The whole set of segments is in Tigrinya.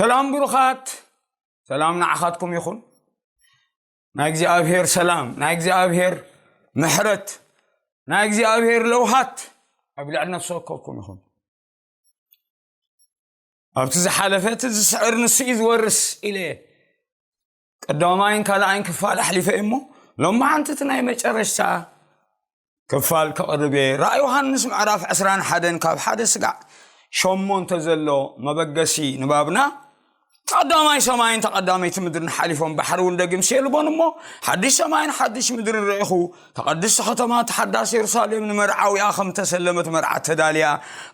ሰላም ብሩኻት፣ ሰላም ንዓኻትኩም ይኹን። ናይ እግዚኣብሔር ሰላም፣ ናይ እግዚኣብሔር ምሕረት፣ ናይ እግዚኣብሔር ለውሃት ኣብ ልዕሊ ነፍሲ ወከፍኩም ይኹን። ኣብቲ ዝሓለፈ እቲ ዝስዕር ንሱ እዩ ዝወርስ ኢለ ቀዳማይን ካልኣይን ክፋል ኣሕሊፈ እሞ፣ ሎማዓንቲ እቲ ናይ መጨረሽታ ክፋል ከቕርብ እየ። ራእይ ዮሃንስ ምዕራፍ ዕስራን ሓደን ካብ ሓደ ስጋዕ ሸሞንተ ዘሎ መበገሲ ንባብና፣ ተቐዳማይ ሰማይን ተቐዳመይቲ ምድርን ሓሊፎም ባሕሪ እውን ደጊም ስየልቦን እሞ፣ ሓድሽ ሰማይን ሓድሽ ምድርን ረኢኹ፣ ተቐድስቲ ከተማ ተሓዳስ የሩሳሌም ንመርዓዊኣ ከም ተሰለመት መርዓ ተዳልያ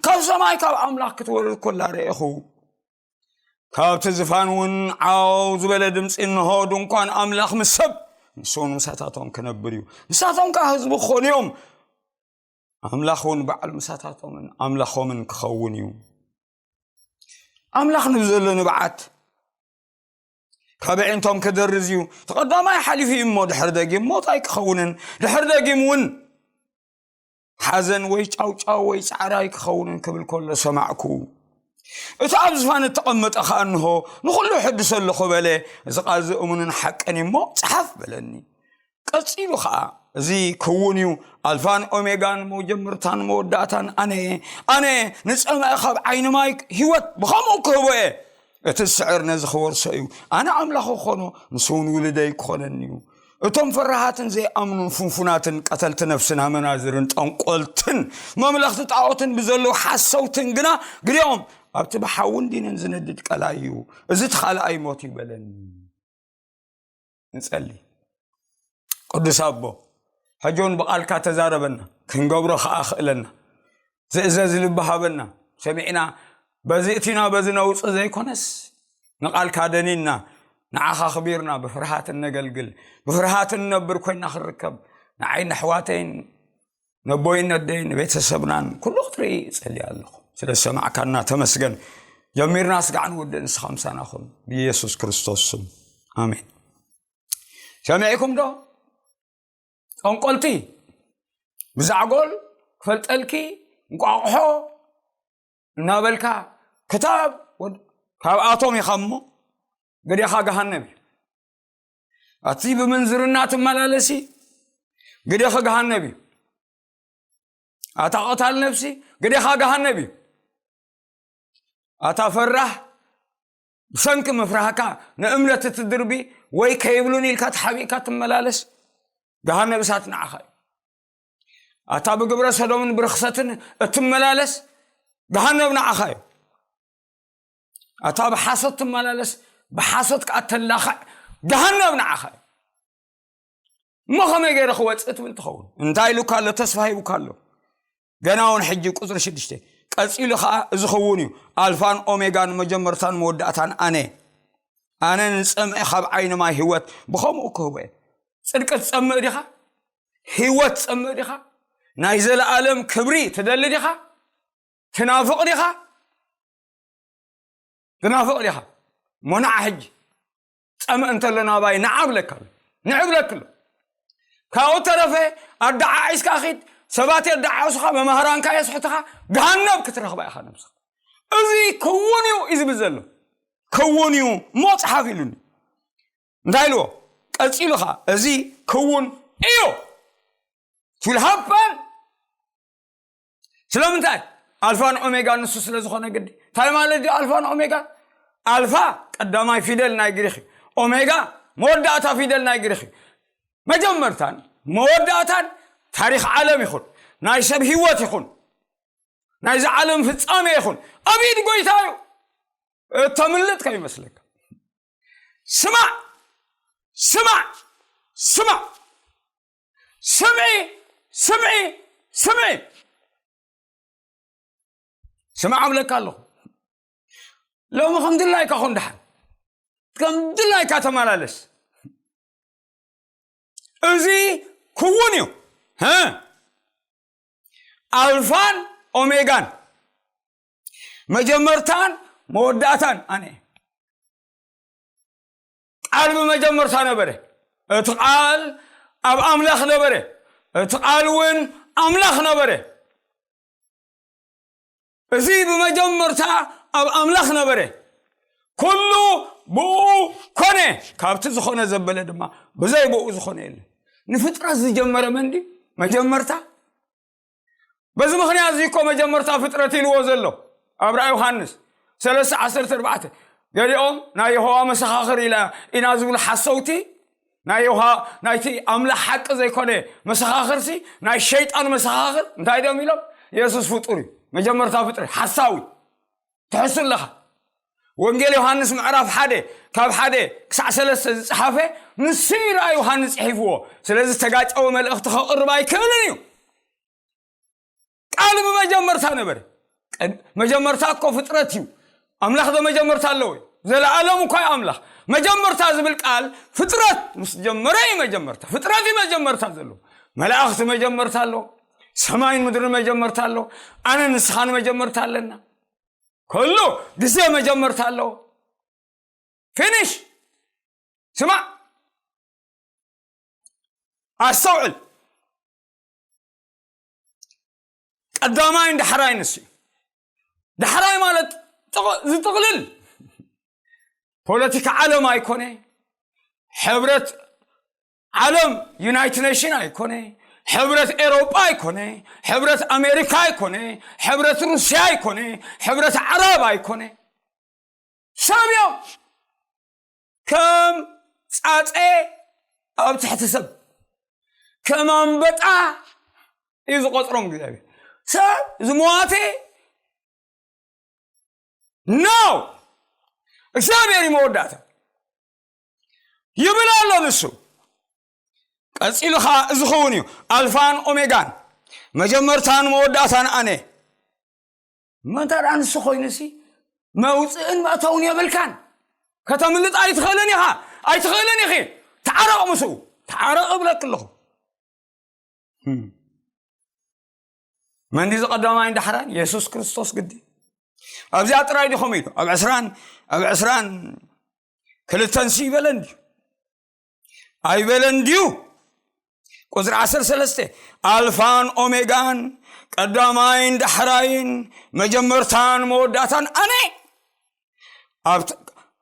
ካብ ሰማይ ካብ ኣምላኽ ክትወርድ ኮላ ረኢኹ። ካብቲ ዝፋን እውን ዓው ዝበለ ድምፂ፣ እንሆ ድንኳን ኣምላኽ ምስ ሰብ፣ ንሱ እውን ምሳታቶም ክነብር እዩ። ንሳቶም ከዓ ህዝቢ ክኾኑ እዮም። ኣምላኽ እውን ባዕሉ ምሳታቶምን ኣምላኾምን ክኸውን እዩ። ኣምላኽ ንብዘሎ ንብዓት ካብ ኣዒንቶም ክደርዝ እዩ። ተቐዳማይ ሓሊፉ እዩ እሞ ድሕር ደጊም ሞት ኣይክኸውንን። ድሕር ደጊም እውን ሓዘን ወይ ጫውጫው ወይ ጻዕራይ ክኸውንን ክብል ከሎ ሰማዕኩ። እቲ ኣብ ዝፋን እተቐመጠ ኸኣ እንሆ ንኹሉ ሕድሶ ኣለኹ በለ። እዚ ቃል እዚ እሙንን ሓቅን እዩ እሞ ጽሓፍ በለኒ። ቀጺሉ ኸኣ እዚ ክውን እዩ፣ ኣልፋን ኦሜጋን መጀመርታን መወዳእታን ኣነ እየ። ኣነ ንጸምአ ካብ ዓይኒ ማይ ህይወት ብኸምኡ ክህቦ እየ። እቲ ዝስዕር ነዚ ክወርሶ እዩ። ኣነ ኣምላኹ ክኾኖ፣ ንሱ እውን ውልደይ ክኾነኒ እዩ። እቶም ፈራሃትን ዘይኣምኑን ፍንፉናትን ቀተልቲ ነፍስን ኣመናዝርን ጠንቆልትን መምለኽቲ ጣዖትን ብዘለዉ ሓሰውትን ግና ግዲኦም ኣብቲ ብሓውን ዲንን ዝነድድ ቀላይ እዩ። እዚ እቲ ካልኣይ ሞት እዩ በለኒ። ንጸሊ። ቅዱስ ኣቦ፣ ሕጂ እውን ብቓልካ ተዛረበና፣ ክንገብሮ ኸኣ ክእለና። ዝእዘዝ ልቢ ሃበና። ሰሚዕና በዚ እቲና በዚ ነውጽእ ዘይኮነስ፣ ንቓልካ ደኒና፣ ንዓኻ ኣኽቢርና ብፍርሃት እነገልግል፣ ብፍርሃት እንነብር ኮይና ክንርከብ፣ ንዓይ ንኣሕዋተይን ነቦይን ነደይን ንቤተሰብናን ኩሉ ክትርኢ እጸሊ ኣለኹ። ስለ ዝሰማዕካና ተመስገን። ጀሚርና ስጋዕ ንውድእ ንስኻ ምሳና ኩን። ብኢየሱስ ክርስቶስ ስም። ኣሜን። ሰሚዕኩም ዶ? ጠንቆልቲ ብዛዕጎል ክፈልጠልኪ እንቋቑሖ እናበልካ ክታብ ወድ-፣ ካብኣቶም ኢኻ እሞ ግዴኻ ገሃነብ እዩ። ኣቲ ብምንዝርና ትመላለሲ ግዴኺ ገሃነብ እዩ። ኣታ ቐታል ነፍሲ ግዴኻ ገሃነብ እዩ። ኣታ ፈራህ ብሰንኪ ምፍራህካ ንእምነት እትድርቢ ወይ ከይብሉን ኢልካ ተሓቢእካ ትመላለስ ገሃነብ እሳት ንዓኻ እዩ። ኣታ ብግብረ ሰዶምን ብርኽሰትን እትመላለስ ገሃነብ ንዓኻ እዩ። ኣታ ብሓሶት ትመላለስ ብሓሶት ከዓ ተላኽዕ ገሃነብ ንዓኻ እዩ። እሞ ከመይ ገይረ ክወፅእ ትብል ትኸውን? እንታይ ኢሉካ ኣሎ? ተስፋ ሂቡካ ኣሎ። ገና እውን ሕጂ ቁፅሪ ሽዱሽተ ቀፂሉ ከዓ እዚ ክውን እዩ፣ ኣልፋን ኦሜጋን መጀመርታን መወዳእታን ኣነ። ኣነ ንፀምኢ ካብ ዓይኒ ማይ ህይወት ብኸምኡ ክህቦ እየ። ፅድቂ ትፀምእ ዲኻ? ህይወት ትፀምእ ዲኻ? ናይ ዘለኣለም ክብሪ ትደሊ ዲኻ? ትናፍቕ ዲኻ? ትናፍቕ ዲኻ? እሞ ንዓ ሕጂ ፀምእ እንተሎ ናባይ ንዓ ብለካ ኣሎ። ንዕ ብለክ ኣሎ። ካብኡ ተረፈ ኣደዓዒስካ ኺድ፣ ሰባት የደዓዕሱኻ፣ መማህራንካ የስሕቱኻ፣ ገሃነብ ክትረኽባ ኢኻ ነብስኻ። እዚ ክውን እዩ እዩ ዝብል ዘሎ። ክውን እዩ እሞ ጽሓፍ ኢሉኒ። እንታይ ኢልዎ? ቀጺሉ ኸኣ እዚ ክውን እዩ። It will happen። ስለምንታይ? ኣልፋን ኦሜጋን ንሱ ስለ ዝኾነ ግዲ። እንታይ ማለት ድዩ ኣልፋን ኦሜጋን? ኣልፋ ቀዳማይ ፊደል ናይ ግሪኽ እዩ። ኦሜጋ መወዳእታ ፊደል ናይ ግሪኽ እዩ። መጀመርታን መወዳእታን ታሪኽ ዓለም ይኹን፣ ናይ ሰብ ህይወት ይኹን፣ ናይዚ ዓለም ፍጻሜ ይኹን ኣብ ኢድ ጎይታ እዩ። እተምልጥ ከይመስለካ። ስማዕ፣ ስማዕ፣ ስማዕ። ስምዒ፣ ስምዒ፣ ስምዒ። ስማዕ እብለካ ኣለኹ። ሎሚ ከም ድላይካ ኹን ደሓን። ከም ድላይካ ተመላለስ። እዚ ክውን እዩ። ሀ? ኣልፋን ኦሜጋን፣ መጀመርታን መወዳእታን ኣነ። ቃል ብመጀመርታ ነበረ፣ እቲ ቃል ኣብ ኣምላኽ ነበረ፣ እቲ ቃል እውን ኣምላኽ ነበረ። እዚ ብመጀመርታ ኣብ ኣምላኽ ነበረ። ኩሉ ብኡ ኮነ፣ ካብቲ ዝኾነ ዘበለ ድማ ብዘይ ብኡ ዝኾነ የለን። ንፍጥረት ዝጀመረ መን ድዩ? መጀመርታ። በዚ ምኽንያት እዚ እኮ መጀመርታ ፍጥረት ኢልዎ ዘሎ ኣብ ራእይ ዮሃንስ ሰለስተ ዓሰርተ ኣርባዕተ። ገሊኦም ናይ የሆዋ መሰኻኽር ኢላ ኢና ዝብሉ ሓሰውቲ፣ ናይ የሆዋ፣ ናይቲ ኣምላኽ ሓቂ ዘይኮነ መሰኻኽርሲ፣ ናይ ሸይጣን መሰኻኽር እንታይ ደም ኢሎም? የሱስ ፍጡር እዩ፣ መጀመርታ ፍጥረት። ሓሳዊ ትሕሱ ኣለኻ። ወንጌል ዮሃንስ ምዕራፍ ሓደ ካብ ሓደ ክሳዕ ሰለስተ ዝጸሓፈ ንሱ እዩ ራእይ ዮሃንስ ጽሒፍዎ። ስለዚ ዝተጋጨወ መልእኽቲ ከቕርብ ኣይክእልን እዩ። ቃል ብመጀመርታ ነበረ። ቀድ-፣ መጀመርታ እኮ ፍጥረት እዩ። ኣምላኽ ዶ መጀመርታ ኣለዎ? ዘለኣለም እኳ እዩ ኣምላኽ። መጀመርታ ዝብል ቃል ፍጥረት ምስ ጀመረ እዩ መጀመርታ። ፍጥረት እዩ መጀመርታ ዘለዎ። መላእኽቲ መጀመርታ ኣለዎ። ሰማይን ምድርን መጀመርታ ኣለዎ። ኣነ ንስኻን መጀመርታ ኣለና። ኩሉ ግዜ መጀመርታ ኣለዎ። ፊኒሽ። ስማዕ፣ ኣስተውዕል። ቀዳማይን ዳሕራይን ንሱ እዩ። ዳሕራይ ማለት ጥቕ-፣ ዝጥቕልል ፖለቲካ ዓለም ኣይኮነ፣ ሕብረት ዓለም ዩናይትድ ኔሽን ኣይኮነ፣ ሕብረት ኤሮጳ ኣይኮነ፣ ሕብረት ኣሜሪካ ኣይኮነ፣ ሕብረት ሩስያ ኣይኮነ፣ ሕብረት ዓረብ ኣይኮነ። ሰብ እዮም። ከም ጻጸ ኣብ ትሕቲ ሰብ፣ ከም ኣንበጣ እዩ ዝቆጽሮም እግዚኣብሔር። ሰብ ዝመዋተ ነው። እግዚኣብሔር እዩ መወዳእታ ይብል ኣሎ ንሱ። ቀጺሉ ኸዓ እዚ ኸውን እዩ፣ ኣልፋን ኦሜጋን፣ መጀመርታን መወዳእታን ኣነ። እሞ እንተ ደኣ ንሱ ኮይኑሲ፣ መውጽእን መእተውን የብልካን። ከተምልጥ ኣይትኽእልን ኢኻ፣ ኣይትኽእልን ኢኺ። ተዓረቕ ምስኡ፣ ተዓረቕ እብለኪ ኣለኹ። ህም። መን ድዩ ቀዳማይን ዳሕራይን? የሱስ ክርስቶስ ግዲ። ኣብዚኣ ጥራይ ዲኹም ኢሉ? ኣብ ዕስራን፣ ኣብ ዕስራን ክልተን ሲ ይበለን ድዩ? ኣይበለን ድዩ? ቁጽሪ ዓሰርተ ሰለስተ፣ ኣልፋን ኦሜጋን፣ ቀዳማይን ዳሕራይን፣ መጀመርታን መወዳእታን ኣነ። ኣብት-፣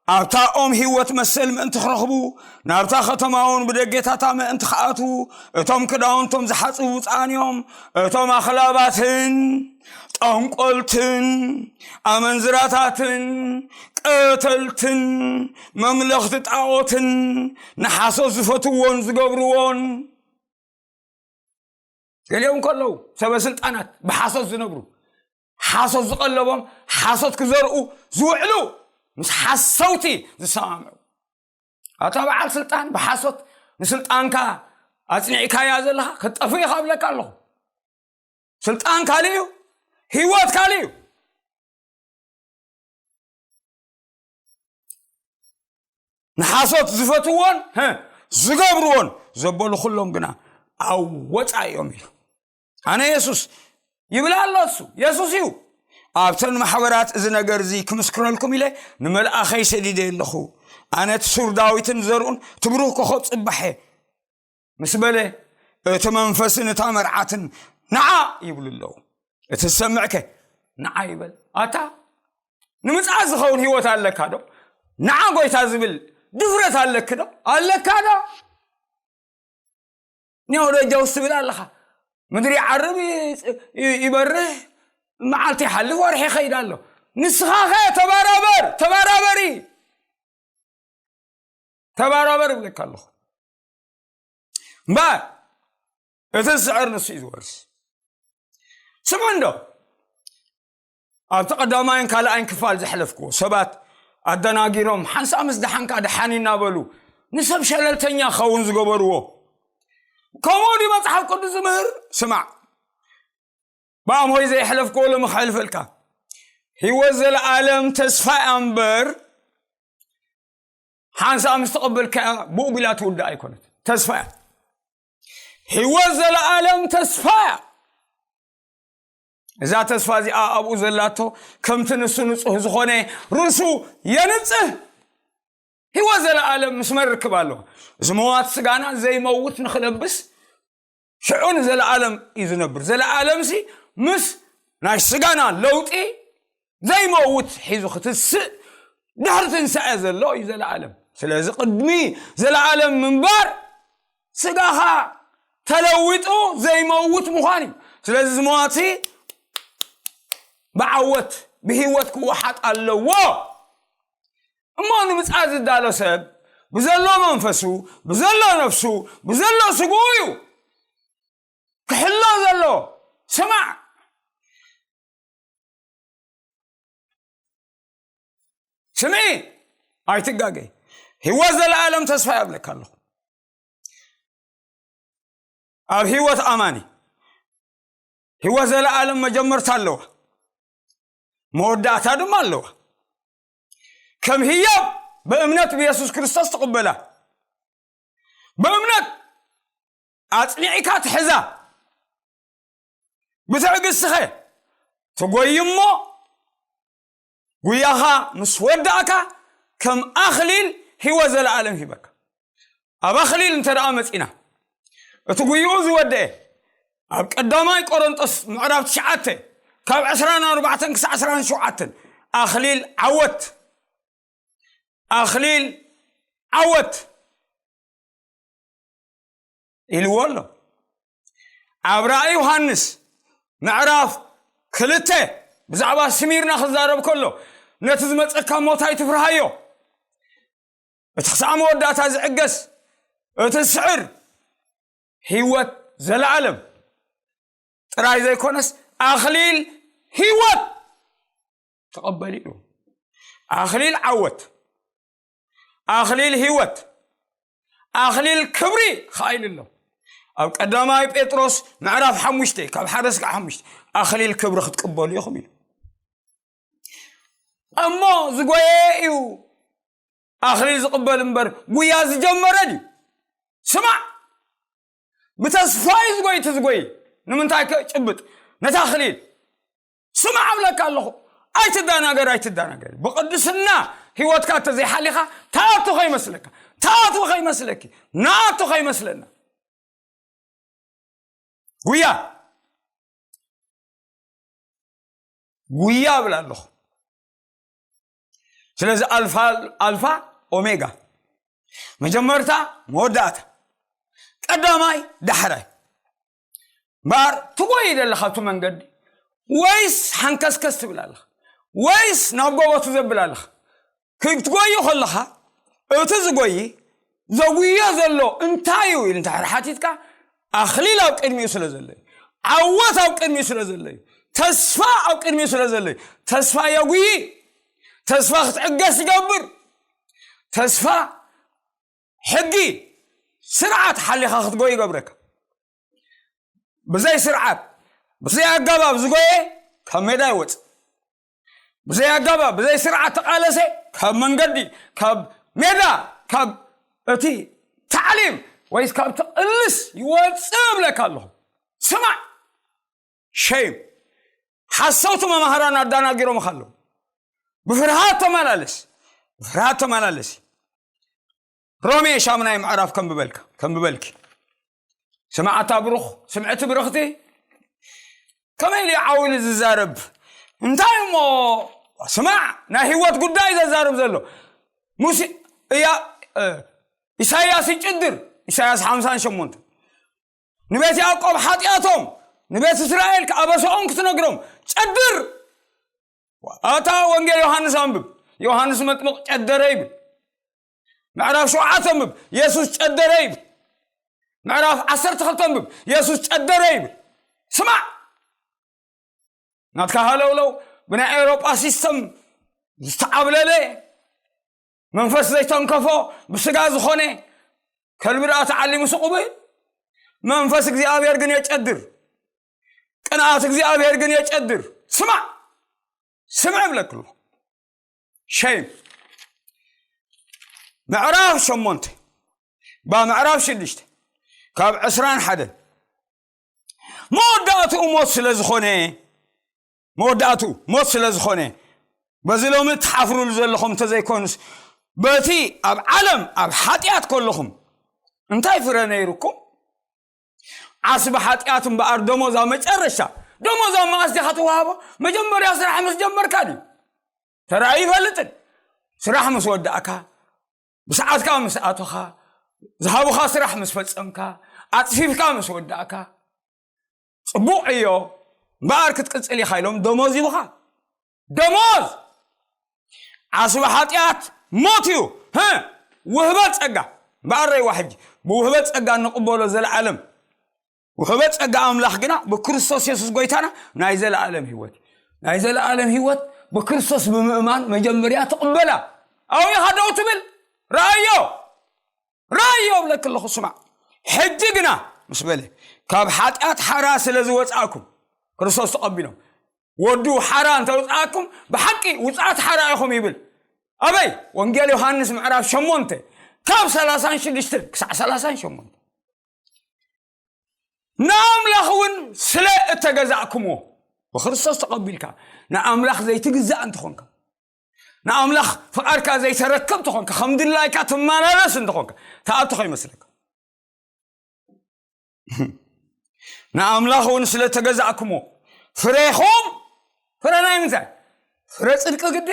ኣብታ ኦም ህይወት መሰል ምእንቲ ክረኽቡ፣ ናብታ ከተማ እውን ብደጌታታ ምእንቲ ክኣትዉ፣ እቶም ክዳውንቶም ዝሓጽቡ ብፁዓን እዮም። እቶም ኣኽላባትን ጠንቆልትን ኣመንዝራታትን ቀተልትን መምለኽቲ ጣዖትን ንሓሶት ዝፈትዎን ዝገብርዎን፣ ገሊኦም ከለዉ ሰበ ስልጣናት ብሓሶት ዝነብሩ፣ ሓሶት ዝቐለቦም፣ ሓሶት ክዘርኡ ዝውዕሉ፣ ምስ ሓሰውቲ ዝሰማምዑ። ኣታ በዓል ስልጣን፣ ብሓሶት ንስልጣንካ ኣጽኒዕካያ ዘለኻ ክትጠፍእ ኢኻ እብለካ ኣለኹ። ስልጣን ካልእ እዩ፣ ህይወት ካልእ እዩ። ንሓሶት ዝፈትዎን፣ ሀ፣ ዝገብርዎን ዘበሉ ኩሎም ግና ኣብ ወጻኢ እዮም ኢሉ። ኣነ የሱስ ይብል ኣሎ እሱ። የሱስ እዩ። ኣብተን ማሕበራት እዚ ነገር እዚ ክምስክረልኩም ኢለ ንመልኣኸይ ሰዲደ ኣለኹ። ኣነ እቲ ሱር ዳዊትን ዘርኡን እቲ ብሩህ ኮኸብ ጽባሕ እየ ምስ በለ፣ እቲ መንፈስን እታ መርዓትን ንዓ ይብሉ ኣለዉ። እቲ ዝሰምዕከ ንዓ ይበል። ኣታ ንምጽኣት ዝኸውን ህይወት ኣለካ ዶ? ንዓ ጎይታ ዝብል ድፍረት ኣለክ ዶ? ኣለካ ዶ? ኒያው ደጃውስ ትብል ኣለኻ። ምድሪ ይዓርብ፣ ይ-፣ ይ-፣ ይበርህ፣ መዓልቲ ይሓልፍ፣ ወርሒ ይኸይድ ኣሎ። ንስኻኸ ተባራበር፣ ተባራበሪ። ተባራበር እብለካ ኣለኹ። እምበኣር እቲ ዝስዕር ንሱ እዩ ዝወርስ። ስምዑ እንዶ፣ ኣብቲ ቀዳማይን ካልኣይን ክፋል ዘሕለፍክዎ፣ ሰባት ኣደናጊሮም፣ ሓንሳእ ምስ ደሓንካ ደሓን እናበሉ፣ ንሰብ ሸለልተኛ ክኸውን ዝገበርዎ፣ ከምኡ ድዩ መጽሓፍ ቅዱስ ዝምህር? ስማዕ፣ ብኣምሆይ ዘየሕለፍክዎ ሎሚ ከሕልፈልካ። ህይወት ዘለኣለም ተስፋ እያ እምበር፣ ሓንሳእ ምስ ተቐበልካያ ብኡ ቢላ ትውዳእ ኣይኮነት። ተስፋ እያ። ህይወት ዘለኣለም ተስፋ እያ። እዛ ተስፋ እዚኣ ኣብኡ ዘላቶ፣ ከምቲ ንሱ ንጹህ ዝኾነ ርእሱ የንጽህ። ህይወት ዘለኣለም ምስ መን ርክብ ኣለዎ? እዚ መዋት ስጋና ዘይመውት ንኽለብስ፣ ሽዑ ንዘለኣለም እዩ ዝነብር። ዘለኣለምሲ ምስ ናይ ስጋና ለውጢ ዘይመውት ሒዙ ክትስእ ድሕሪ ትንሳኤ ዘሎ እዩ ዘለኣለም። ስለዚ ቅድሚ ዘለኣለም ምንባር ስጋኻ ተለዊጡ ዘይመውት ምዃን እዩ። ስለዚ ዝመዋቲ ብዓወት ብህይወት ክወሓጥ ኣለዎ። እሞ ንምጽኣት ዝዳሎ ሰብ ብዘሎ መንፈሱ፣ ብዘሎ ነፍሱ፣ ብዘሎ ስግኡ እዩ ክሕሎ ዘሎ። ስማዕ፣ ስምዒ፣ ኣይትጋገይ። ህይወት ዘለኣለም ተስፋ ያብለካ ኣለኹ። ኣብ ህይወት ኣማኒ ህይወት ዘለኣለም መጀመርታ ኣለዋ፣ መወዳእታ ድማ ኣለዋ። ከም ህያብ ብእምነት ብየሱስ ክርስቶስ ትቕበላ፣ ብእምነት ኣጽኒዕካ ትሕዛ፣ ብትዕግስትኸ ትጎይ እሞ፣ ጉያኻ ምስ ወዳእካ ከም ኣኽሊል ህይወት ዘለኣለም ሂበካ። ኣብ ኣኽሊል እንተ ደኣ መጺና፣ እቲ ጉይኡ ዝወደአ ኣብ ቀዳማይ ቆሮንጦስ ምዕራፍ ትሽዓተ ካብ ዕስራን ኣርባዕተን ክሳዕ ዕስራን ሸውዓተን ኣኽሊል ዓወት፣ ኣኽሊል ዓወት ኢልዎ ኣሎ። ኣብ ራእይ ዮሃንስ ምዕራፍ ክልተ ብዛዕባ ስሚርና ክዛረብ ከሎ፣ ነቲ ዝመጸካ ሞት ኣይትፍርሃዮ፣ እቲ ክሳዕ መወዳእታ ዝዕገስ፣ እቲ ዝስዕር ህይወት ዘለኣለም ጥራይ ዘይኮነስ ኣኽሊል ህይወት ተቐበል ኢሉ። ኣኽሊል ዓወት፣ ኣኽሊል ህይወት፣ ኣኽሊል ክብሪ ኸዓ ኢሉ ኣሎ። ኣብ ቀዳማይ ጴጥሮስ ምዕራፍ ሓሙሽተ ካብ ሓደ እስካዕ ሓሙሽተ ኣኽሊል ክብሪ ክትቅበሉ ኢኹም ኢሉ። እሞ ዝጎየ እዩ ኣኽሊል ዝቕበል እምበር፣ ጉያ ዝጀመረ ድዩ? ስማዕ፣ ብተስፋ እዩ ዝጎይ። እቲ ዝጎይ ንምንታይ ክጭብጥ? ነታ ኣኽሊል። ስማዕ እብለካ ኣለኹ፣ ኣይትዳናገር፣ ኣይትዳናገር። ብቕድስና ህይወትካ እንተዘይሓሊኻ፣ ታኣቱ ከይመስለካ፣ ታኣቱ ከይመስለኪ፣ ናኣቱ ከይመስለና። ጉያ፣ ጉያ እብል ኣለኹ። ስለዚ ኣልፋ፣ ኣልፋ ኦሜጋ፣ መጀመርታ መወዳእታ፣ ቀዳማይ ዳሕራይ። እምበኣር ትጎይ ዘለኻ ኣብቲ መንገዲ፣ ወይስ ሓንከስከስ ትብል ኣለኻ፣ ወይስ ናብ ጎቦ ትዘብል ኣለኻ? ክትጎዩ ከለኻ፣ እቲ ዝጎይ ዘጉዮ ዘሎ እንታይ እዩ ኢሉ እንተ ሓቲትካ፣ ኣኽሊል ኣብ ቅድሚኡ ስለ ዘሎ እዩ፣ ዓወት ኣብ ቅድሚኡ ስለ ዘሎ እዩ፣ ተስፋ ኣብ ቅድሚኡ ስለ ዘሎ እዩ። ተስፋ የጉይ፣ ተስፋ ክትዕገስ ይገብር። ተስፋ ሕጊ፣ ስርዓት ሓሊኻ ክትጎይ ይገብረካ። ብዘይ ስርዓት፣ ብዘይ ኣገባብ ዝጎየ ካብ ሜዳ ይወጽእ። ብዘይ ኣገባብ፣ ብዘይ ስርዓት ተቓለሰ ካብ መንገዲ፣ ካብ ሜዳ፣ ካብ እቲ ታዕሊም ወይስ ካብቲ ቅልስ ይወጽእ እብለካ ኣለኹ። ስማዕ፣ ሸይም፣ ሓሰውቲ መማህራን ኣዳናጊሮምኻ ኣለዉ። ብፍርሃት ተመላለስ፣ ብፍርሃት ተመላለስ። ሮሜ ሻምናይ ምዕራፍ ከንብበልካ፣ ከንብበልኪ። ስማዕታ ብሩኽ፣ ስምዕቲ ብርኽቲ፣ ከመይ ኢሉ ዓው ኢሉ ዝዛረብ? እንታይ እሞ፣ ስማዕ፣ ናይ ህይወት ጉዳይ ዘዛርብ ዘሎ። ሙሴ፣ እያ፣ እ፣ ኢሳይያስ ይጭድር፣ ኢሳይያስ ሓምሳን ሸሞንተ። ንቤት ያዕቆብ ሓጢኣቶም፣ ንቤት እስራኤል ኣበሳኦም ክትነግሮም፣ ጨድር። ኣታ ወንጌል ዮሃንስ ኣንብብ። ዮሃንስ መጥምቕ ጨደረ ይብል። ምዕራፍ ሸውዓተ ኣንብብ። የሱስ ጨደረ ይብል። ምዕራፍ ዓሰርተ ክልተ ኣንብብ። የሱስ ጨደረ ይብል። ስማዕ። ናትካ ሃለውለው ብናይ ኤውሮጳ ሲስተም ዝተዓብለለ መንፈስ ዘይተንከፎ ብስጋ ዝኾነ ከልቢ ደኣ ተዓሊሙ ስቕ ብል። መንፈስ እግዚኣብሔር ግን የጨድር። ቅንኣት እግዚኣብሔር ግን የጨድር። ስማዕ። ስምዕ እብለክሉ። ሸይም። ምዕራፍ ሸሞንተ፣ ባ ምዕራፍ ሽዱሽተ፣ ካብ ዕስራን ሓደን። መወዳእትኡ ሞት ስለ ዝኾነ፣ መወዳእትኡ ሞት ስለ ዝኾነ፣ በዚ ሎሚ ትሓፍሩሉ ዘለኹም እንተዘይኮኑስ፣ በቲ ኣብ ዓለም ኣብ ሓጢኣት ከለኹም እንታይ ፍረ ነይሩኩም? ዓስቢ ሓጢኣት እምበኣር ደሞዝ ኣብ መጨረሻ፣ ደሞዝ ኣብ መዓስ ዲኻ ትወሃቦ? መጀመርያ ስራሕ ምስ ጀመርካ ድዩ? ተራእዩ ይፈልጥን። ስራሕ ምስ ወዳእካ፣ ብሰዓትካ ምስ ኣቶኻ፣ ዝሃቡኻ ስራሕ ምስ ፈጸምካ፣ ኣጽፊፍካ ምስ ወዳእካ፣ ጽቡቕ ዕዮ፣ እምበኣር ክትቅጽል ኢኻ ኢሎም ደሞዝ ይቡኻ። ደሞዝ! ዓስቢ ሓጢኣት ሞት እዩ። ህእ! ውህበት ጸጋ። እምበኣር ረእይዋ ሕጂ፣ ብውህበት ጸጋ እንቕበሎ ዘለዓለም። ውህበት ጸጋ ኣምላኽ ግና ብክርስቶስ የሱስ ጎይታና ናይ ዘለዓለም ህይወት። ናይ ዘለዓለም ህይወት ብክርስቶስ ብምእማን መጀመርያ ትቕበላ። ኣብኡ ኢኻ ደው ትብል። ረኣዮ። ረኣዮ እብለኪ ኣለኹ፣ ስማዕ። ሕጂ ግና ምስ በለ፣ ካብ ሓጢኣት ሓራ ስለ ዝወጻእኩም፣ ክርስቶስ ተቐቢሎም፣ ወዱ ሓራ እንተ ውጻእኩም፣ ብሓቂ ውጻእት ሓራ ኢኹም ይብል። ኣበይ? ወንጌል ዮሃንስ ምዕራፍ ሸሞንተ፣ ካብ ሰላሳን ሽዱሽተን ክሳዕ ሰላሳን ሸሞንተ። ንኣምላኽ እውን ስለ እተገዛእኩምዎ፣ ብክርስቶስ ተቐቢልካ ንኣምላኽ ዘይትግዛእ እንተኾንካ፣ ንኣምላኽ ፍቓድካ ዘይተረክብ ተኾንካ፣ ከም ድላይካ ትመላለስ እንተኾንካ፣ ተኣቱ ከይመስለካ። ንኣምላኽ እውን ስለ ተገዛእኩሞ፣ ፍሬኹም፣ ፍረ ናይ ምንታይ? ፍረ ጽድቂ ግዲ፣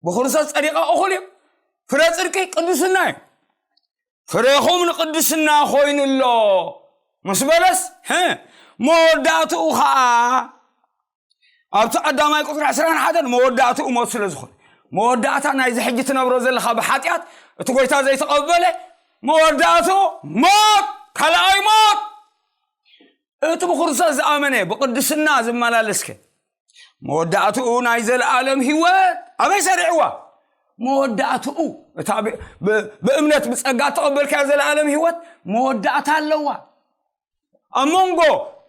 ብክርስቶስ ጸዲቐ እኹል እዩ። ፍረ ጽድቂ ቅድስና እዩ። ፍሬኹም ንቅድስና ኮይኑ ኣሎ ምስ በለስ፣ ህ፣ መወዳእትኡ ኸዓ ኣብቲ ቀዳማይ ቁጽሪ ዕስራን ሓደን መወዳእትኡ ሞት ስለ ዝኾነ፣ መወዳእታ ናይዚ ሕጂ ትነብሮ ዘለኻ ብሓጢኣት እቲ ጎይታ ዘይተቐበለ መወዳእትኡ ሞት፣ ካልኣይ ሞት። እቲ ብክርስቶስ ዝኣመነ ብቅድስና ዝመላለስከ መወዳእትኡ ናይ ዘለኣለም ህይወት ኣበይ ሰሪዕዋ? መወዳእትኡ እታ ብ-፣ ብ-፣ ብእምነት ብጸጋ እተቐበልካያ ዘለኣለም ህይወት መወዳእታ ኣለዋ። ኣብ መንጎ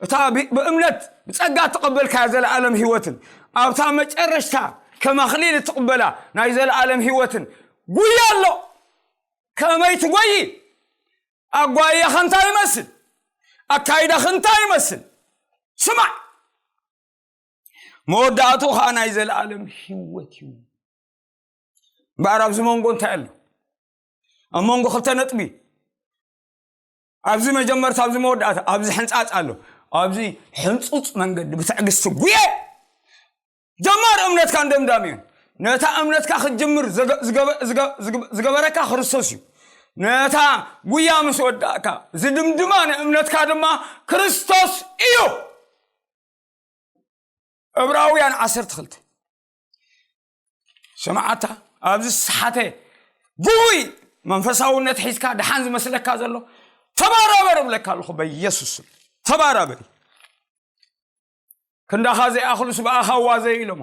እታ ብ-፣ ብእምነት ብጸጋ እተቐበልካያ ዘለኣለም ህይወትን ኣብታ መጨረሽታ ከም ኣኽሊል እትቕበላ ናይ ዘለኣለም ህይወትን ጉያ ኣሎ። ከመይ ትጎዪ? ኣጓያኸ እንታይ ይመስል? ኣካይዳኸ እንታይ ይመስል? ስማዕ፣ መወዳእትኡ ኸዓ ናይ ዘለኣለም ህይወት እዩ። እምበኣር ኣብዚ መንጎ እንታይ ኣሎ? ኣብ መንጎ ክልተ ነጥቢ፣ ኣብዚ መጀመርታ፣ ኣብዚ መወዳእታ፣ ኣብዚ ሕንጻጽ ኣሎ። ኣብዚ ሕንጹጽ መንገዲ ብትዕግስቲ ጉየ። ጀማር እምነትካን ደምዳሚኡን። ነታ እምነትካ ክትጅምር ዘገ-፣ ዝገበ-፣ ዝገ-፣ ዝገ-፣ ዝገበረካ ክርስቶስ እዩ። ነታ ጉያ ምስ ወዳእካ፣ ዝድምድማ ንእምነትካ ድማ ክርስቶስ እዩ። ዕብራውያን ዓሰርተ ክልተ። ስምዓታ፣ ኣብዚ ዝሰሓተ ግጉይ መንፈሳውነት ሒዝካ ደሓን ዝመስለካ ዘሎ፣ ተባራበር እብለካ ኣለኹ በኢየሱስ ስም። ተባራበሪ። ክንዳኻ ዘይኣኽሉስ ብኣኻ ዋዘዩ ኢሎሞ።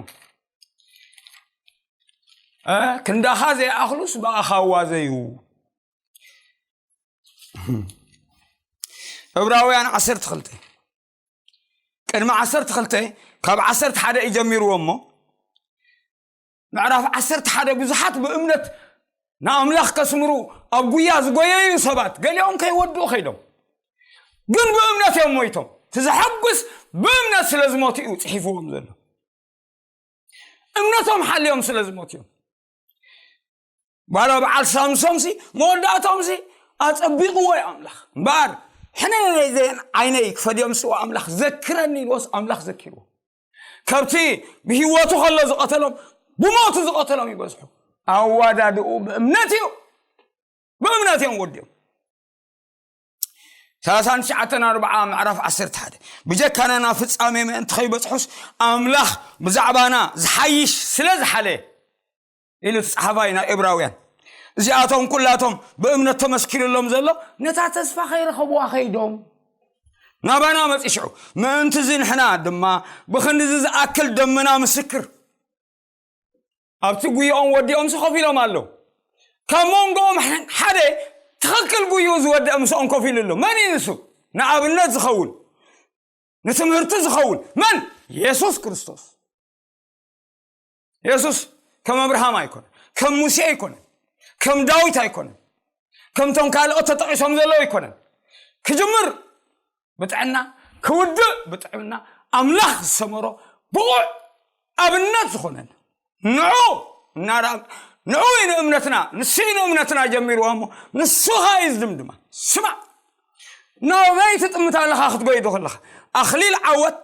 እ፣ ክንዳኻ ዘይኣኽሉስ ብኣኻ ዋዘዩ። ዕብራውያን ዓሰርተ ክልተ። ቅድሚ ዓሰርተ ክልተ፣ ካብ ዓሰርተ ሓደ እዩ ጀሚርዎ እሞ፣ ምዕራፍ ዓሰርተ ሓደ ብዙሓት ብእምነት ንኣምላኽ ከስምሩ ኣብ ጉያ ዝጎየዩ ሰባት፣ ገሊኦም ከይወድኡ ከይዶም፣ ግን ብእምነት እዮም ሞይቶም። እቲ ዘሐጉስ ብእምነት ስለ ዝሞቱ እዩ ጽሒፍዎም ዘሎ። እምነቶም ሓልዮም ስለ ዝሞቱ እዮም። ባላ በዓል ሳምሶምሲ መወዳእቶምሲ ኣጸቢቕዎ እዩ ኣምላኽ። እምበኣር፣ ሕነ ዘይን ዓይነይ ክፈድዮምሲ ኣምላኽ ዘክረኒ ኢልዎስ ኣምላኽ ዘኪርዎ። ከብቲ ብህይወቱ ከሎ ዝቐተሎም፣ ብሞቱ ዝቐተሎም ይበዝሑ። ኣዋዳድኡ ብእምነት እዩ። ብእምነት እዮም ወዲኦም። ሰላሳን ትሽዓተን ኣርብዓ ምዕራፍ ዓሰርተ ሓደ። ብጀካና ናብ ፍጻሜ ምእንቲ ከይበጽሑስ ኣምላኽ ብዛዕባና ዝሓይሽ ስለ ዝሓለ ኢሉ እቲ ጸሓፋይ ናይ ዕብራውያን። እዚኣቶም ኩላቶም ብእምነት ተመስኪሩሎም ዘሎ ነታ ተስፋ ከይረኸብዋ ከይዶም ናባና መጺ ሽዑ። ምእንቲ እዚ ንሕና ድማ ብኽንድዚ ዝኣክል ደመና ምስክር ኣብቲ ጉይኦም ወዲኦምሲ ኮፍ ኢሎም ኣለዉ። ካብ መንጎኦም ሓደ ትኽክል ጉይኡ ዝወደአ ምስኦም ኮፍ ኢሉ ኣሎ። መን እዩ ንሱ? ንኣብነት ዝኸውን፣ ንትምህርቲ ዝኸውን። መን? የሱስ ክርስቶስ። የሱስ ከም ኣብርሃም ኣይኮነን፣ ከም ሙሴ ኣይኮነን፣ ከም ዳዊት ኣይኮነን፣ ከምቶም ካልኦት ተጠቒሶም ዘለዉ ኣይኮነን። ክጅምር ብጥዕና፣ ክውድእ ብጥዕና፣ ኣምላኽ ዝሰመሮ ብቑዕ ኣብነት ዝኾነን ንዑ እናረኣ፣ ንዑ እዩ ንእምነትና፣ ንሱ እዩ ንእምነትና ጀሚርዋ እሞ ንሱ ኸኣ እዩ ዝድምድማ። ስማዕ፣ ናበይ ትጥምት ኣለኻ ክትጎይዶ ከለኻ? ኣኽሊል ዓወት፣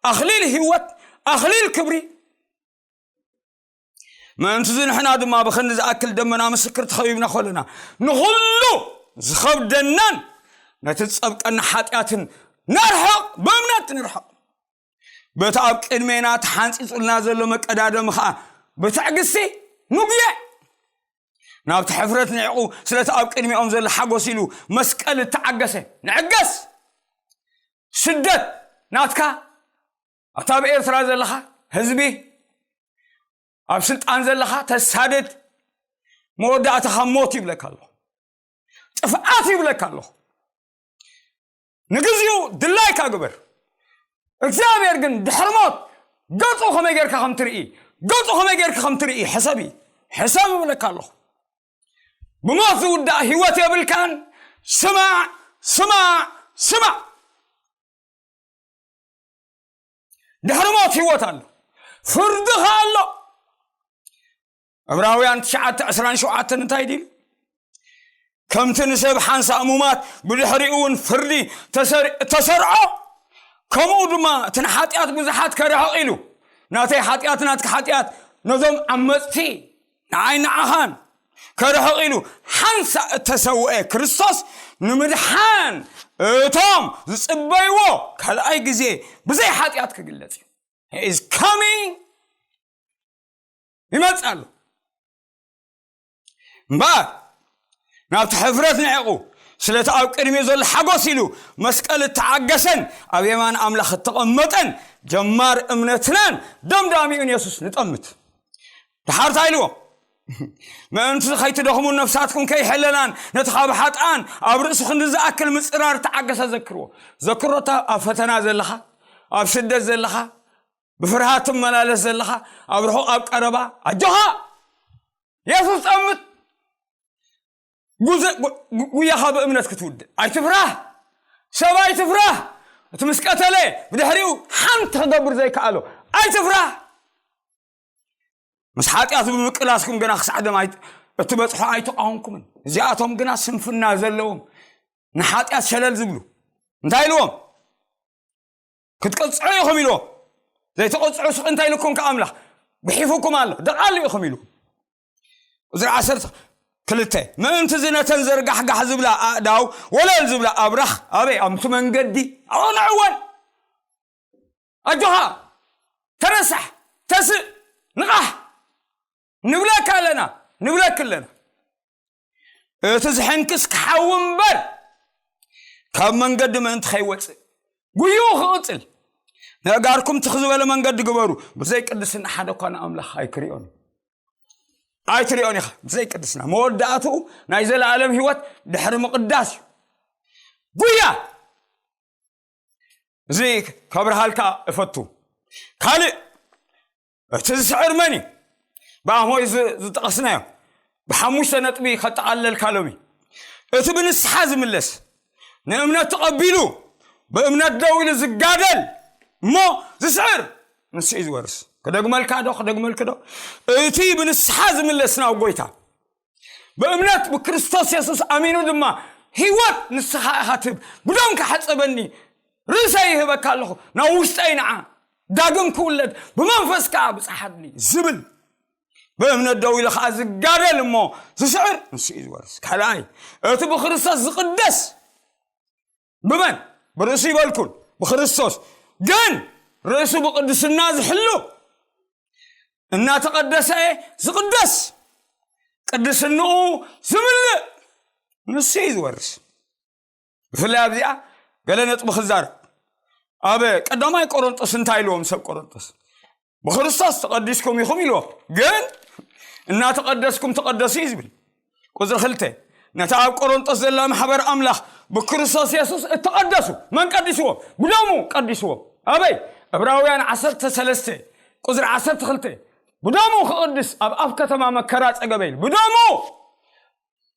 ኣኽሊል ህይወት፣ ኣኽሊል ክብሪ፣ ምእንቲ እዚ ንሕና ድማ ብኽንዲ ዝኣክል ደመና ምስክር ተኸቢብና ከለና፣ ንኹሉ ዝኸብደናን ነቲ ዝጸብቀና ሓጢኣትን ነርሕቕ፣ ብእምነት ንርሕቕ። በቲ ኣብ ቅድሜና ተሓንጺጹልና ዘሎ መቀዳደሚ ኸኣ ብትዕግስቲ ንጉየ። ናብቲ ሕፍረት ንዒቑ ስለቲ ኣብ ቅድሚኦም ዘሎ ሓጎስ ኢሉ መስቀል እተዓገሰ ንዕገስ። ስደት ናትካ፣ ኣታ ኣብ ኤርትራ ዘለኻ ህዝቢ፣ ኣብ ስልጣን ዘለኻ ተሳደድ፣ መወዳእታኻ ሞት ይብለካ ኣለኹ፣ ጥፍኣት ይብለካ ኣለኹ። ንግዚኡ ድላይካ ግበር። እግዚኣብሔር ግን ድሕሪ ሞት ገጹ ከመይ ጌርካ ከም ትርኢ፣ ገጹ ከመይ ጌርካ ከም ትርኢ ሕሰብ እዩ። ሕሰብ እብለካ ኣለኹ። ብሞት ዝውዳእ ህይወት የብልካን። ስማዕ፣ ስማዕ፣ ስማዕ። ድሕሪ ሞት ህይወት ኣሎ፣ ፍርዲ ኸኣ ኣሎ። ዕብራውያን ትሽዓተ ዕስራን ሸውዓተን እንታይ ድዩ? ከምቲ ንሰብ ሓንሳእ ሙማት ብድሕሪኡ እውን ፍርዲ ተሰር-፣ ተሰርዖ፣ ከምኡ ድማ እቲ ንሓጢኣት ብዙሓት ከርሕቕ ኢሉ፣ ናተይ ሓጢኣት ናትካ ሓጢኣት ነዞም ዓመፅቲ ንዓይ ንዓኻን ከርሕቕ ኢሉ ሓንሳእ እተሰውአ ክርስቶስ ንምድሓን እቶም ዝጽበይዎ ካልኣይ ግዜ ብዘይ ሓጢኣት ክግለጽ እዩ። He is coming፣ ይመጽእ ኣሎ። እምበኣር ናብቲ ሕፍረት ንዒቑ ስለቲ ኣብ ቅድሚኡ ዘሎ ሓጎስ ኢሉ መስቀል እተዓገሰን ኣብ የማን ኣምላኽ እተቐመጠን ጀማር እምነትናን ደምዳሚኡን የሱስ ንጠምት። ደሓር እንታይ ኢልዎም? ምእንቲ ከይትደኽሙን ነፍሳትኩም ከይሕለላን ነቲ ካብ ሓጥኣን ኣብ ርእሱ ክንዲ ዝኣክል ምጽራር እተዓገሰ ዘክርዎ። ዘክሮ እታ ኣብ ፈተና ዘለኻ፣ ኣብ ስደት ዘለኻ፣ ብፍርሃት ትመላለስ ዘለኻ፣ ኣብ ርሑቕ ኣብ ቀረባ፣ ኣጆኻ! የሱስ ጸምት። ጉዘ-፣ ጉ-፣ ጉ-፣ ጉያኻ ብእምነት ክትውድእ። ኣይትፍራህ። ሰብ ኣይትፍራህ። እቲ ምስ ቀተለ ብድሕሪኡ ሓንቲ ክገብር ዘይከኣሎ። ኣይትፍራህ። ምስ ሓጢኣት ብምቅላስኩም ግና ክሳዕ ደም ኣይት-፣ እትበጽሑ ኣይተቃወምኩምን። እዚኣቶም ግና ስንፍና ዘለዎም ንሓጢኣት ሸለል ዝብሉ እንታይ ኢልዎም? ክትቅጽዑ ኢኹም ኢልዎም። ዘይትቅጽዑ ስቕ እንታይ ኢልኩም ከ ኣምላኽ? ጉሒፉኩም ኣሎ። ደቓሉ ኢኹም ኢሉ። ቁጽሪ ዓሰርተ ክልተ፣ ምእንቲ እዚ ነተን ዘርጋሕጋሕ ዝብላ ኣእዳው፣ ወለል ዝብላ ኣብራኽ፣ ኣበይ? ኣብቲ መንገዲ ኣቕንዕወን። ኣጆኻ፣ ተነሳሕ፣ ተስእ፣ ንቓሕ፣ ንብለካ ኣለና፣ ንብለክ ኣለና። እቲ ዝሕንክስ ክሓዊ እምበር፣ ካብ መንገዲ ምእንቲ ከይወጽእ፣ ጉይኡ ክቕጽል፣ ነጋርኩም ትኽ ዝበለ መንገዲ ግበሩ። ብዘይ ቅድስና ሓደ እኳ ንኣምላኽ ኣይክሪኦን እዩ። ኣይትሪኦን ኢኻ። ብዘይ ቅድስና መወዳእትኡ ናይ ዘለኣለም ህይወት ድሕሪ ምቕዳስ እዩ። ጉያ! እዚ ከብርሃልካ እፈቱ። ካልእ፣ እቲ ዝስዕር መን እዩ? ብኣሞይ ዝ-፣ ዝጠቐስናዮ ብሓሙሽተ ነጥቢ ከጠቓለልካ ሎሚ። እቲ ብንስሓ ዝምለስ፣ ንእምነት ተቐቢሉ፣ ብእምነት ደው ኢሉ ዝጋደል እሞ ዝስዕር፣ ንሱ እዩ ዝወርስ። ክደግመልካ ዶ? ክደግመልክ ዶ? እቲ ብንስሓ ዝምለስ ናብ ጎይታ፣ ብእምነት ብክርስቶስ የሱስ ኣሚኑ ድማ ህይወት ንስኻ ኢኻ ትህብ። ብደምካ ሓጸበኒ፣ ርእሰይ ይህበካ ኣለኹ፣ ናብ ውሽጠይ ንዓ፣ ዳግም ክውለድ፣ ብመንፈስ ከኣ ብጽሓኒ ዝብል፣ ብእምነት ደው ኢሉ ከኣ ዝጋደል እሞ ዝስዕር፣ ንሱ እዩ ዝወርስ። ካልኣይ፣ እቲ ብክርስቶስ ዝቕደስ፣ ብመን? ብርእሱ ይበልኩን፣ ብክርስቶስ። ግን ርእሱ ብቅድስና ዝሕሉ፣ እናተቐደሰ ዝቕደስ፣ ቅድስንኡ ዝምልእ፣ ንሱ እዩ ዝወርስ። ብፍላይ ኣብዚኣ ገለ ነጥቢ ክዛረብ። ኣብ ቀዳማይ ቆሮንጦስ እንታይ ኢልዎም ሰብ ቆሮንጦስ? ብክርስቶስ ተቐዲስኩም ኢኹም ኢልዎም። ግን እናተቐደስኩም ተቐደሱ እዩ ዝብል። ቁጽሪ ክልተ፣ ነታ ኣብ ቆሮንጦስ ዘላ ማሕበር ኣምላኽ ብክርስቶስ የሱስ እተቐደሱ፣ መን ቀዲስዎም? ብደሙ ቀዲስዎም። ኣበይ? ዕብራውያን ዓሰርተ ሰለስተ ቁጽሪ ዓሰርተ ክልተ፣ ብደሙ ክቕድስ ኣብ ኣፍ ከተማ መከራ ጸገበ ኢሉ። ብደሙ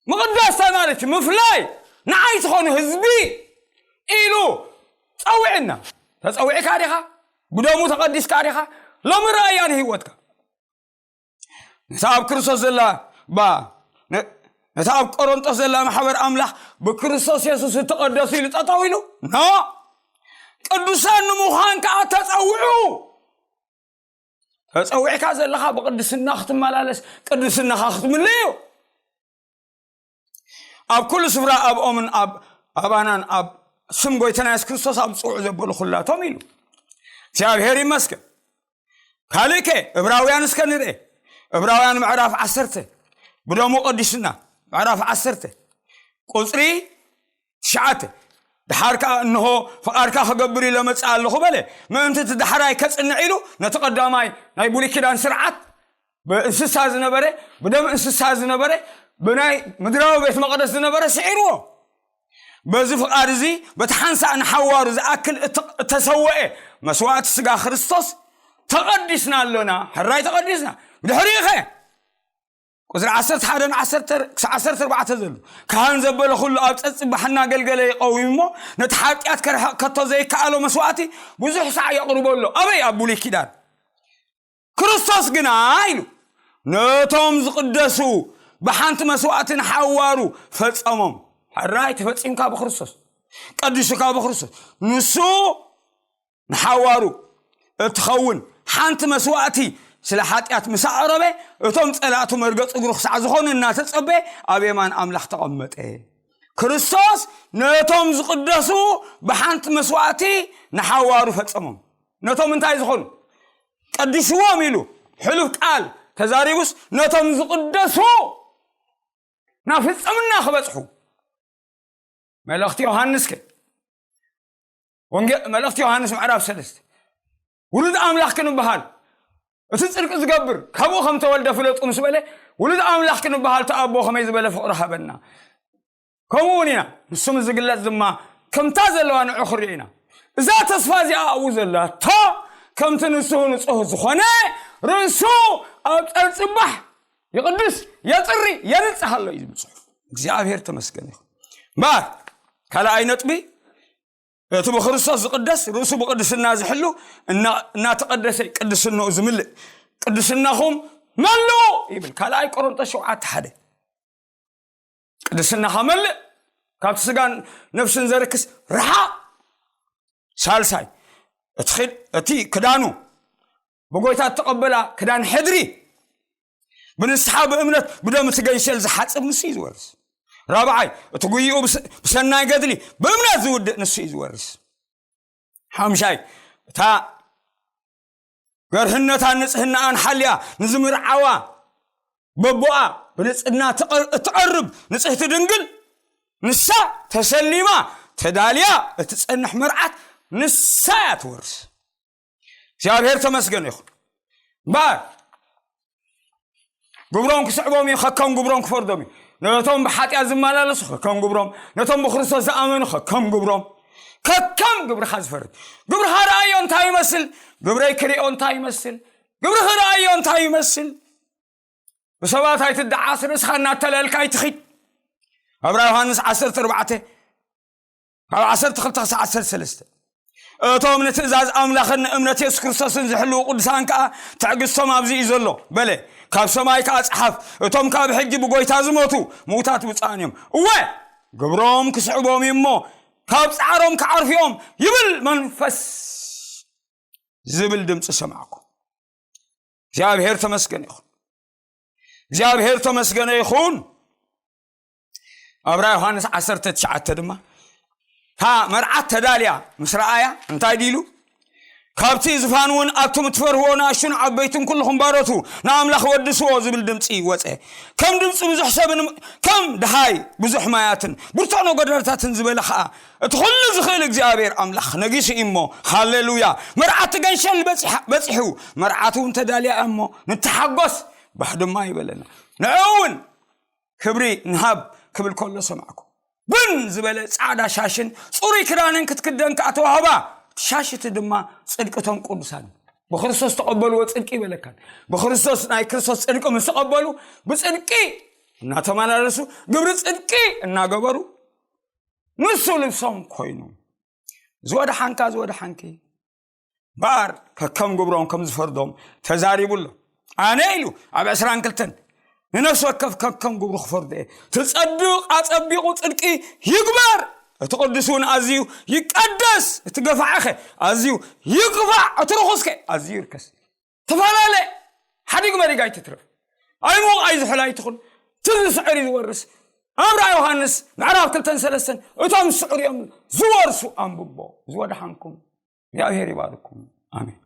ምቕዳስ እንታይ ማለት እዩ? ምፍላይ፣ ንዓይ ዝኾኑ ህዝቢ ኢሉ ጸዊዕና። ተጸዊዕካ ዲኻ? ብደሙ ተቐዲስካ ዲኻ? ሎሚ ረኣያ ንህይወትካ። ነታ ኣብ ክርስቶስ ዘላ፣ ባ፣ ነ-፣ ነታ ኣብ ቆሮንጦስ ዘላ ማሕበር ኣምላኽ ብክርስቶስ የሱስ እተቐደሱ ኢሉ ጠጠው ኢሉ፣ ኖ፣ ቅዱሳን ንምዃን ከኣ ተጸውዑ። ተጸዊዕካ ዘለኻ ብቅድስና ክትመላለስ፣ ቅድስናኻ ክትምልእ እዩ። ኣብ ኩሉ ስፍራ ኣብኦምን ኣብ ኣባናን ኣብ ስም ጎይታና የሱስ ክርስቶስ ኣብ ዝጽውዑ ዘበሉ ኩላቶም ኢሉ። እግዚኣብሔር ይመስገን። ካልእ ከ እብራውያን እስከ ንርኤ። እብራውያን ምዕራፍ ዓሰርተ፣ ብደሙ ቀዲስና፣ ምዕራፍ ዓሰርተ ቁጽሪ ትሽዓተ። ደሓር ከኣ እንሆ ፍቓድካ ክገብር ኢለ መጽእ ኣለኹ በለ። ምእንቲ እቲ ዳሕራይ ከጽንዕ ኢሉ ነቲ ቀዳማይ ናይ ብሉይ ኪዳን ስርዓት ብእንስሳ ዝነበረ፣ ብደም እንስሳ ዝነበረ፣ ብናይ ምድራዊ ቤት መቕደስ ዝነበረ ስዒርዎ። በዚ ፍቓድ እዚ በቲ ሓንሳእ ንሓዋሩ ዝኣክል እተ- እተሰወኤ መስዋእቲ ስጋ ክርስቶስ ተቐዲስና ኣሎና። ሕራይ ተቐዲስና። ብድሕሪኡ ኸ ቁጽሪ ዓሰርተ ሓደን ዓሰርተ ክሳብ ዓሰርተ ኣርባዕተ ዘሎ ካህን ዘበለ ኩሉ ኣብ ጸጽባሕ እናገልገለ ይቐውም እሞ ነቲ ሓጢኣት ከርሕቕ ከቶ ዘይከኣሎ መስዋእቲ ብዙሕ ሳዕ የቕርቦ ኣሎ። ኣበይ? ኣብ ብሉይ ኪዳን። ክርስቶስ ግና ኢሉ ነቶም ዝቕደሱ ብሓንቲ መስዋእቲ ንሓዋሩ ፈጸሞም። ሕራይ ተፈጺምካ ብክርስቶስ፣ ቀዲሱካ ብክርስቶስ። ንሱ ንሓዋሩ እትኸውን ሓንቲ መስዋእቲ ስለ ሓጢኣት ምስ ኣቕረበ፣ እቶም ጸላእቱ መርገጽ እግሩ ክሳዕ ዝኾኑ እናተጸበየ ኣብ የማን ኣምላኽ ተቐመጠ። ክርስቶስ ነቶም ዝቕደሱ ብሓንቲ መስዋእቲ ንሓዋሩ ፈጸሞም። ነቶም እንታይ ዝኾኑ? ቀዲስዎም ኢሉ ሕሉፍ ቃል ተዛሪቡስ፣ ነቶም ዝቕደሱ ናብ ፍጽምና ክበጽሑ። መልእኽቲ ዮሃንስ ከ ወንጌል መልእኽቲ ዮሃንስ ምዕራፍ ሰለስተ፣ ውሉድ ኣምላኽ ክንበሃል፣ እቲ ጽድቂ ዝገብር ካብኡ ከም ተወልደ ፍለጡ ምስ በለ፣ ውሉድ ኣምላኽ ክንበሃል እቲ ኣቦ ከመይ ዝበለ ፍቕሪ ሃበና። ከምኡ እውን ኢና፣ ንሱ ምስ ዝግለጽ ድማ ከምታ ዘለዋ ንዑ ክንሪኦ ኢና። እዛ ተስፋ እዚኣ ኣብኡ ዘላ፣ እታ ከምቲ ንሱ ንጹህ ዝኾነ ርእሱ ኣብ ጸብጽባሕ ይቕድስ፣ የጽሪ፣ የንጽህ ኣሎ እዩ ዝብል ጽሑፍ። እግዚኣብሔር ተመስገን ይኹን። እምበኣር ካልኣይ ነጥቢ፣ እቲ ብክርስቶስ ዝቕደስ ርእሱ ብቅድስና ዝሕሉ እና- እናተቐደሰ ቅድስናኡ ዝምልእ፣ ቅድስናኹም መልኡ ይብል ካልኣይ ቆሮንቶስ ሸውዓተ ሓደ። ቅድስናኻ መልእ፣ ካብቲ ስጋን ነፍስን ዘርክስ ርሓቕ። ሳልሳይ፣ እቲ ኽድ- እቲ ክዳኑ ብጎይታ እተቐበላ ክዳን ሕድሪ፣ ብንስሓ ብእምነት ብደም እቲ ገንሸል ዝሓጽብ ንሱ እዩ ዝወርስ። ራብዓይ፣ እቲ ጉይኡ ብስ- ብሰናይ ገድሊ ብእምነት ዝውድእ ንሱ እዩ ዝወርስ። ሓምሻይ፣ እታ ገርህነታን ንጽህናኣን ሓልያ ንዝምርዓዋ በቦኣ ብንጽህና ትቐር- እትቐርብ ንጽህቲ ድንግል ንሳ ተሰሊማ ተዳልያ እትጸንሕ መርዓት ንሳ እያ ትወርስ። እግዚኣብሔር ተመስገን ይኹን። እምበኣር ግብሮም ክስዕቦም እዩ፣ ከከም ግብሮም ክፈርዶም እዩ። ነቶም ብሓጢኣት ዝመላለሱ ከከም ግብሮም፣ ነቶም ብክርስቶስ ዝኣመኑ ከከም ግብሮም፣ ከከም ግብርኻ ዝፈርድ። ግብርኻ ረኣዮ እንታይ ይመስል፣ ግብረይ ክሪኦ እንታይ ይመስል፣ ግብርኺ ረኣዮ እንታይ ይመስል። ብሰባት ኣይትደዓስ፣ ርእስኻ እናተለልካ ኣይትኺድ። ኣብራ ዮሃንስ ዓሰርተ ኣርባዕተ ካብ ዓሰርተ ክልተ ክሳብ ዓሰርተ ሰለስተ። እቶም ንትእዛዝ ኣምላኽን ንእምነት የሱስ ክርስቶስን ዝሕልዉ ቅዱሳን ከኣ ትዕግስቶም ኣብዚ እዩ ዘሎ በለ። ካብ ሰማይ ከኣ ጸሓፍ፣ እቶም ካብ ሕጂ ብጎይታ ዝሞቱ ምዉታት ብፁዓን እዮም። እወ፣ ግብሮም ክስዕቦም እዩ እሞ፣ ካብ ጻዕሮም ክዓርፉ እዮም ይብል መንፈስ ዝብል ድምፂ ሰማዕኩ። እግዚኣብሔር ተመስገን ይኹን። እግዚኣብሔር ተመስገነ ይኹን። ኣብራ ዮሃንስ ዓሰርተ ትሽዓተ ድማ እታ መርዓት ተዳልያ ምስ ረኣያ እንታይ ዲሉ? ካብቲ ዝፋን እውን ኣቱም እትፈርህዎ ንኣሽቱን ዓበይትን ኩልኹም ባሮቱ ንኣምላኽ ወድስዎ ዝብል ድምፂ ወፀ። ከም ድምፂ ብዙሕ ሰብን ከም ደሃይ ብዙሕ ማያትን ብርቱዕ ነጎድጓድታትን ዝበለ ኸዓ እቲ ኩሉ ዝኽእል እግዚኣብሔር ኣምላኽ ነጊሱ እዩ እሞ፣ ሃሌሉያ። መርዓት ገንሸል በፂሓ- በፂሑ፣ መርዓት እውን ተዳልያ እሞ ንተሓጎስ ባህ ድማ ይበለና። ንዑ እውን ክብሪ ንሃብ ክብል ከሎ ሰማዕኩ። ብን ዝበለ ጻዕዳ ሻሽን ጽሩይ ክዳንን ክትክደን ከኣ ተዋህባ። እቲ ሻሽ እቲ ድማ ጽድቂ እቶም ቅዱሳን ብክርስቶስ ተቐበልዎ ጽድቂ ይበለካን። ብክርስቶስ ናይ ክርስቶስ ጽድቂ ምስ ተቐበሉ ብጽድቂ እናተመላለሱ ግብሪ ጽድቂ እናገበሩ ንሱ ልብሶም ኮይኑ። ዝወድሓንካ ዝወድሓንኪ እምበኣር ከከም ግብሮም ከም ዝፈርዶም ተዛሪቡ ኣሎ። ኣነ ኢሉ ኣብ ዕስራን ክልተን ንነፍሲ ወከፍ ከከም ግብሩ ክፈርዶ እየ። እቲ ጸድቕ ኣጸቢቑ ጽድቂ ይግበር፣ እቲ ቅዱስ እውን ኣዝዩ ይቀደስ፣ እቲ ገፋዕኸ ኣዝዩ ይግፋዕ፣ እቲ ርኹስከ ኣዝዩ ይርከስ። እታ ተፈላለ ሓዲግ መሪግ ኣይትትረፍ ኣይሙቕ ኣይዝሕል ኣይትኹን ትዝስዕር እዩ ዝወርስ ኣብ ራእይ ዮሃንስ ምዕራፍ ክልተን ሰለስተን እቶም ዝስዕሩ እዮም ዝወርሱ ኣንብቦ ዝወድሓንኩም እግዚኣብሔር ይባርኩም ኣሜን